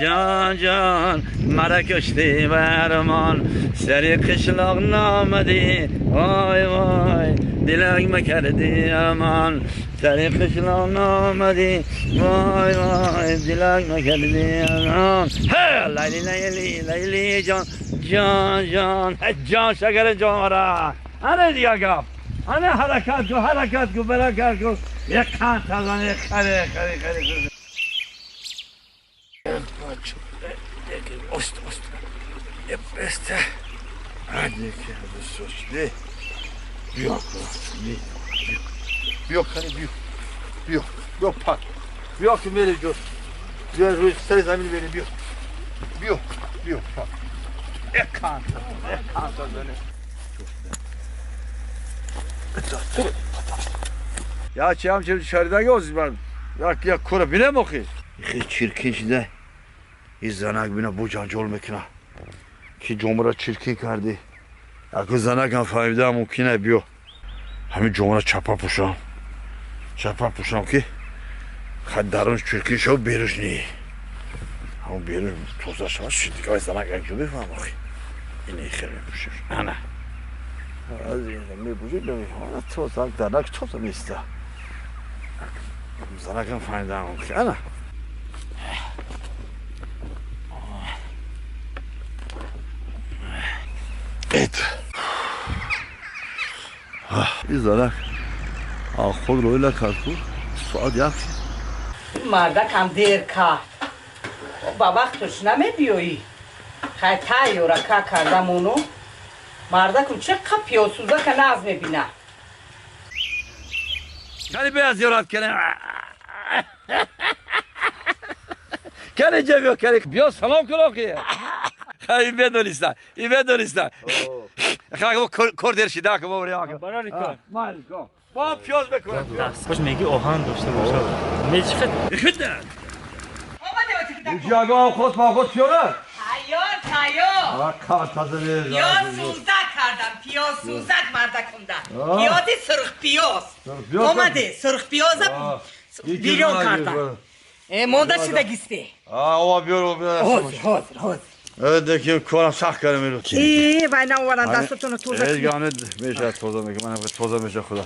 جان جان مرا کشتی برمان سری قشلاق نامدی وای وای دلک مکردی امان سری قشلاق نامدی وای وای دلک مکردی امان لیلی لیلی لیلی جان جان جان جان شکر جان مرا آره دیگه گپ آره حرکت کو حرکت کو برکت کو یک خان تازه یک خره خره خره Ost ost. Este. Hadi ki bu Yok. Yok hani yok. Yok. Yok pat. Yok ki meri yok. Yok seri zemin verin yok. Yok. Yok pat. Ekan. Ekan tazane. Ya çam çam dışarıda göz ben. Ya ya kura bile mi okey? Hiç çirkin şimdi. İz zanak bina bu cancol mekina. Ki cumhura çirkin kardi. Ya zanak han fayda mümkün biyo. Hami cumhura çapa puşam. Çapa puşam ki darun çirkin şov beruş ni. Ham beruş toza şaş şimdi kay zanak ekşi falan bak. İne xer puşur. Ana. Az mi bujur da ana toza danak toza mista. Zanak han fayda mümkün. Ana. Evet. این زنک خود رو ایلا کرد کو ساعت یک مردک هم دیر کرد با وقتش نمیبیایی خیلی تایورا که کردم اونو مردکم چه پیازسوزه که ناز میبینه خیلی به زیارت کنیم کلی جبیو کلی بیا سلام کن که خیلی بدونیستا ای بدونیستا خیلی کور درشیده که بابا ریاکم برای کار مالکم با پیاز بکنم خوش میگی آهن داشته باشه میچخه خدن یکی خود با خود پیاره تیار تیار کار تازه پیاز سوزک کردم پیاز سوزک مردکم ده پیاز سرخ پیاز اومده سرخ پیاز بیرون کردم مونده شده گیسته آه بیار بیار حاضر حاضر حاضر Evet ki koram sağ karım ای وای نه اورن دستتون رو توزه کنید. گانه میشه توزه میکنم من توزه میشه خدا.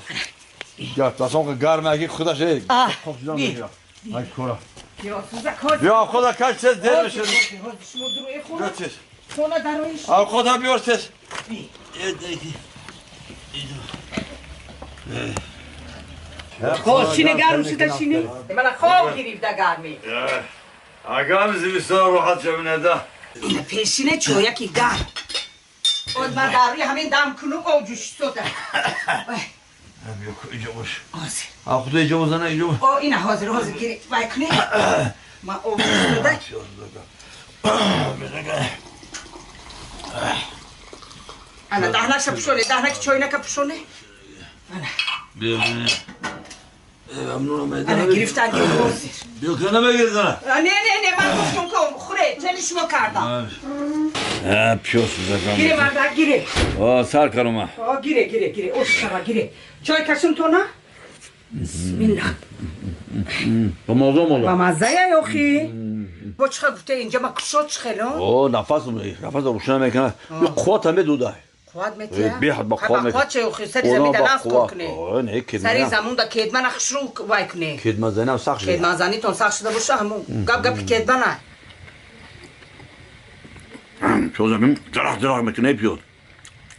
یا دستم گرم اگه خدا شه. خب جان میشه. ای کورا. یا خدا کاش چیز دیر میشه. شما دروی خونه. خونه درویش. آ خدا بیار چیز. خب شینه گرم شده شینه. من خواب گرفته گرمی. اگه زمستان راحت شم ده. این پیشینه چویکی گرم باز من در روی همین دم کنم او جوش سوده اینجا باش حاضر خدا اینجا بزنه اینجا باش او اینه حاضر حاضر گیری وای کنی ما او جوش سوده انا دهنش پوشونه دهنک چای نکه پوشونه انا بیا ممنونم انا گرفتن گیر حاضر بیا کنه بگیر زنه نه نه نه من گفتم که خوره چلی شما کردم پیاز سوزکم گیره مردک گیره سر کرم گیره گیره گیره اوش شما گیره چای کشم تو نه بسم الله با مزه مالا با مزه یا آخی با چه گفته اینجا ما کشاد چخه او نفس نفس روشن میکنه یه قوت هم دوده قوت میتیه بی حد با قوت میکنه قوت چه آخی سری زمین در نفس کار کنه نه سری زمون دا کدمن خشرو وای کنه کدمن زنی هم سخت شده کدمن زنی تون سخت شده باشه همون گپ گپ کدمن پیاز هم جرق جرق میکنه پیاز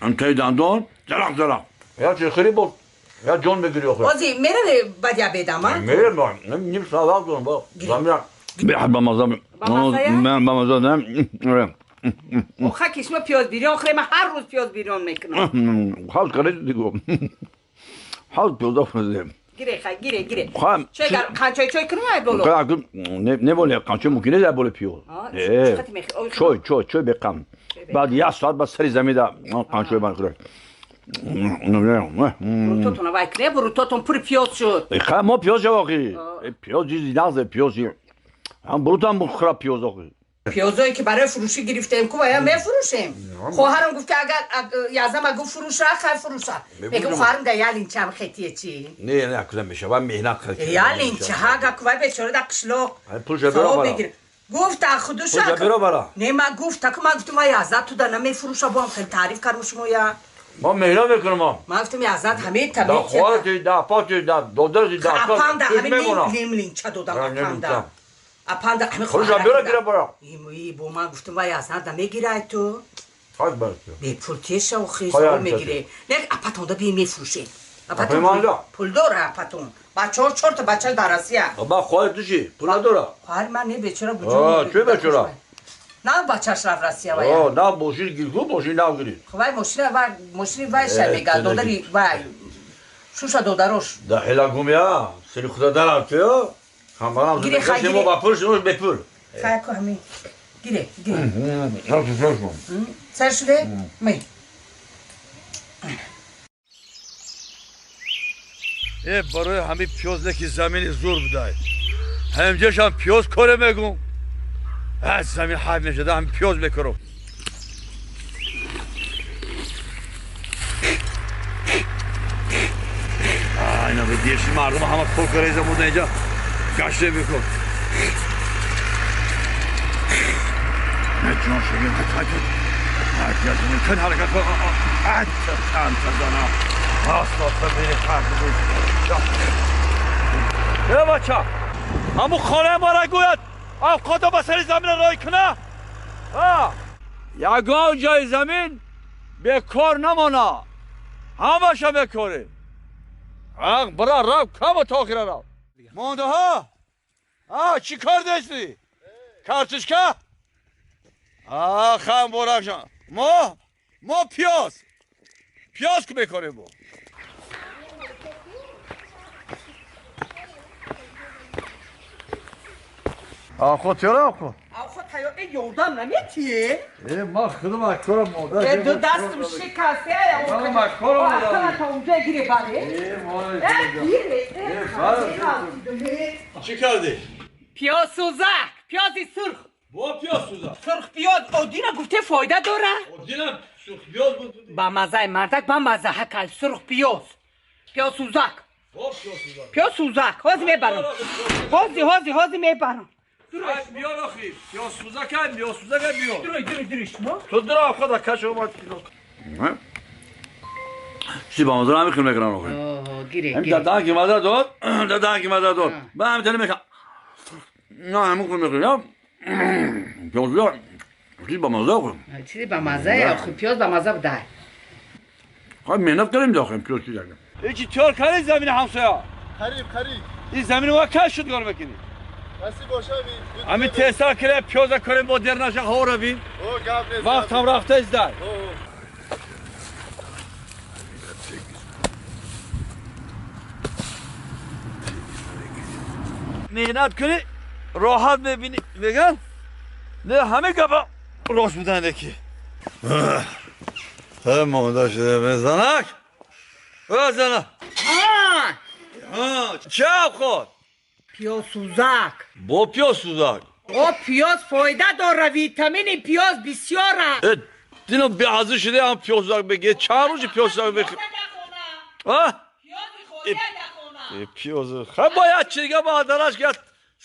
هم تای دندان جرق جرق یا چه خیلی بود یا جان بگیری آخه بازی میره بدیا بدم ها میره نیم ساعت وقت دارم با زمین به حد با مزه من با مزه نه آخه کشما پیاز بیرون آخه من هر روز پیاز بیرون میکنم حال کرده دیگه حال پیاز آخه گیره خیلی گیره گیره چای قنچای چای کنم ای بالا نه بالا قنچای ممکنه در بالا پیاز چای چای چای بقم بعد یک ساعت بعد سری زمین در قنچای من خورد بروتاتون وای کنه بروتاتون پر پیاز شد خیلی ما پیاز آخی پیاز چیزی نغزه پیازی هم بروتم خراب پیاز آخی پیازایی که برای فروشی گرفتیم کو باید میفروشیم خواهرم گفت که اگر یازم گفت فروشه خیر فروشه میگم خواهرم ده یالین چم خیتیه چی نه نه کلا میشه و مهنت خیلی یالین چه ها گا کوای بیچاره در قشلاق پولش برام بگیر Гуфт худуша. Не ма гуфт, ка ма гуфтам вай азат туда намефурӯша, бо ҳам хеле таъриф кардам шумоя. Ма меҳнат мекунам. Ма гуфтам азат ҳамин та да хоҳарти, да апати, да додарти, да апанда ҳамин ним линча додам апанда. Апанда ҳамин худуша бира гира бара. И бо ма гуфтам вай азат намегирай ту. Хак бар ту. Бепул теша охи мегире. Не апатонда би мефурӯшем. Апатон пул дора апатон. Бачаҳо чорта бача дар Россия. Ба хоҳар ту чӣ? Пул надора? Хоҳари ман не бечора буҷо. Чӣ бечора? На бачаш рафт Россия вай. На мошин гирифт, мошин нав гирифт. Вай мошина вай мошини вай ша мега додари вай. Шуша додарош. Да хела гумя, сери худа дарам ту. Хамбарам. Гире хай гире. Мо ба пул шумо бепул. Хай ко ҳамин. Гире, гире. Сар шуде? Май. Барои ҳамин пиёз не ки замини зур будай. Ҳамҷашам пиёз коре мегум. Аз замин ҳайф мешуда, ҳамин пиёз мекорам. Айна бидиши мардум ҳама кор кареза бурда инҷа гаште мекун. Не ҷон шуги, кун ҳаракат кун. Чанд зана. Э бача, ҳамун хонаи мара гӯяд авқото ба сари замина рой куна. Ягон ҷои замин бекор намона, ҳамаша бекорем. Ақ бира рав кама то охира рав. Мондаҳо чӣ кор дошти? Картошка? Хам боракшон. Мо пиёз. Пиёз ки мекорем мо. Ахо чора ахо? Ахо тайёр ёрдам наметие? Ма худам акорам модар. Ду дастам шикаста. Ман акорам модар. Та унҷа гире баре. Гире. Чӣ кардӣ? Пиёз сӯзак, пиёзи сурх. Бо пиёз сӯзак. Сурх пиёз одина гуфте фоида дора? Одина сурх пиёз буд. Ба мазаи мардак, ба маза ҳакал сурх пиёз. Пиёз сӯзак. Бо пиёз сӯзак. Пиёз сӯзак. Ҳозир мебарам. Ҳозир мебарам. Биёр охи, пиёз сӯзака, пиёз сӯзака биёр. Дур, шумо. Ту дур охо да каш омад. Чӣ ба маза ҳамин хел мекунам охи. Гире, гире. Дадан ки маза дод, дадан ки маза дод. Ба ҳамин тани мекунам. На ҳамин хел мекунам. Пиёз биёр. Чӣ ба маза охи. Чизи ба маза охи, пиёз ба маза будай. Хай меҳнат кардем охи, пиёз сӯзака. Ичи чор кари замини ҳамсоя. Хариб, хариб. Ин замини мо каш шуд кор мекунӣ. Ҳамин тезтар кира пиёза корем бо дер наша ҳаво равем. Вақтам рафта издай. Меҳнат кунӣ роҳат мебинӣ меган не ҳамин гапа рост будан ки. Монда шуда мезанак. Зана. Чӣ ход? Пиёз сӯзак. Бо пиёз сӯзак. О пиёз фоида дора, витамини пиёз бисёра. Дино беазӣ шуда ҳам пиёз сӯзак бигир. Чанд рӯзи пиёз сӯзак бихӯр? Пиёз. Хай бояд чӣ дига ба дараш гирад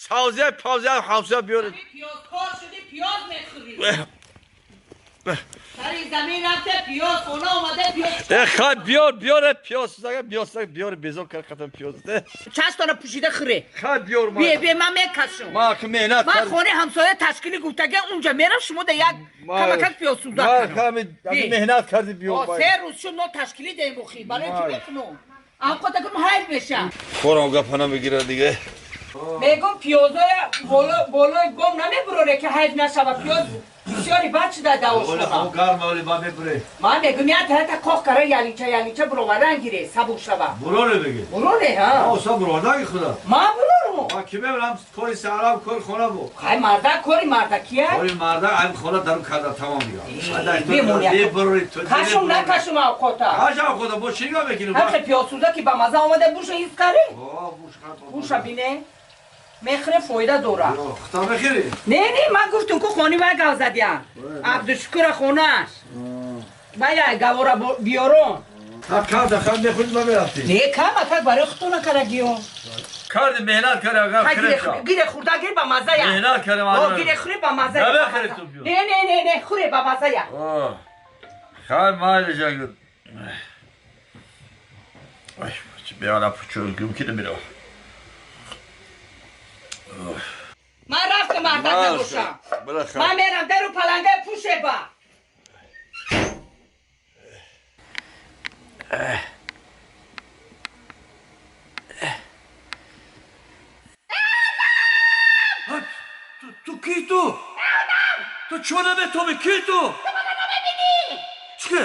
савзия, павзия, ҳамсоя биёред. Пиёз кор шуди, пиёз мехӯрӣ. Сари замин рафте пиёз, хона омаде пиёз. Хай биёр, биёр пиёз сӯзак, пиёз сӯзак биёр, безор кар қатам пиёз. Чашмтона пӯшида хӯре. Хай биёр ма. Бе, ман мекашам. Ма ки меҳнат ман хонаи ҳамсоя ташкили гуфтага унҷа мерам, шумо да як камакак пиёз сӯзак кардам. Ма меҳнат карди биёр. Се рӯз шуд мо ташкили деем охи. Барои чӣ мекунам? Авқота кунам ҳайф меша. Хорам гапа намегирад дига. Мегум пиёзоя болои бом намебуроре ки ҳайф нашава пиёз. Бисёри бад шуда давошона. Гарм оли ба мебуре. Ман мегум як таҳта коҳ кара ялинча ялинча буровардан гире сабук шава. Буроре беги. Буроре ҳа. Оса буродаги худа. Ман бурорум. Ман ки мебарам кори сарам кори хона бу. Хай марда кори марда кия? Кори марда ам хона дару карда тамом дига. Бемонӣ. Кашум накашум авқота. Кашам авқота бо чӣ нигоҳ мекунӣ? Ҳақи пиёзсӯза ки ба маза омада буша ҳис карӣ? Буш хато. Буша бине. Мехре фоида дора. Хато мехӯрӣ? Не, не, ман гуфтум ку хони вай гав задиям. Абдушукура хонаш. Вай гавора биёрон. Кам да кам мехӯрӣ ма мерафтӣ. Не, кам акак барои худтона карагиё. карди меҳнат карди агар хӯрем. Гире хӯрда гир ба мазая. Меҳнат кардем. О, гире хӯре ба мазая. Набехӯре ту биё. Не, не, не, не, хӯре ба мазая. Хай майли жагуд. Ай, биёна пучу гум ки намеро. Ман рафтам мардак набошам. Ман мерам дару палангаи пуше ба. Ту ки ту? Ту чо наметоми? Ки ту? Ту мана намебинӣ? Чӣ ки?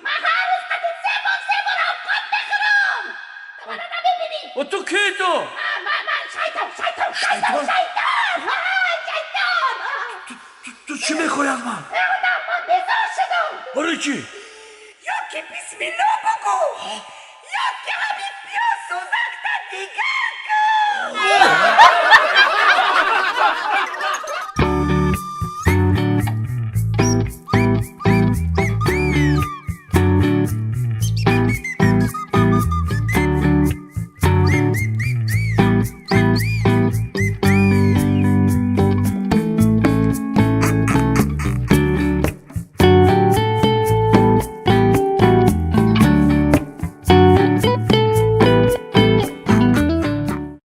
Ман ҳар рӯз қати се бор, се бор авқот мехӯрам. Ту мана намебинӣ? О, ту ки ту? Ман шайтон, шайтон, шайтон, шайтон! Шайтон! Ту чӣ мехоҳӣ аз ман? Одам, ман безор шудам. Барои чӣ? Ё ки бисмилло бугӯ, ё ки ҳамин пиёзсӯзакта дигар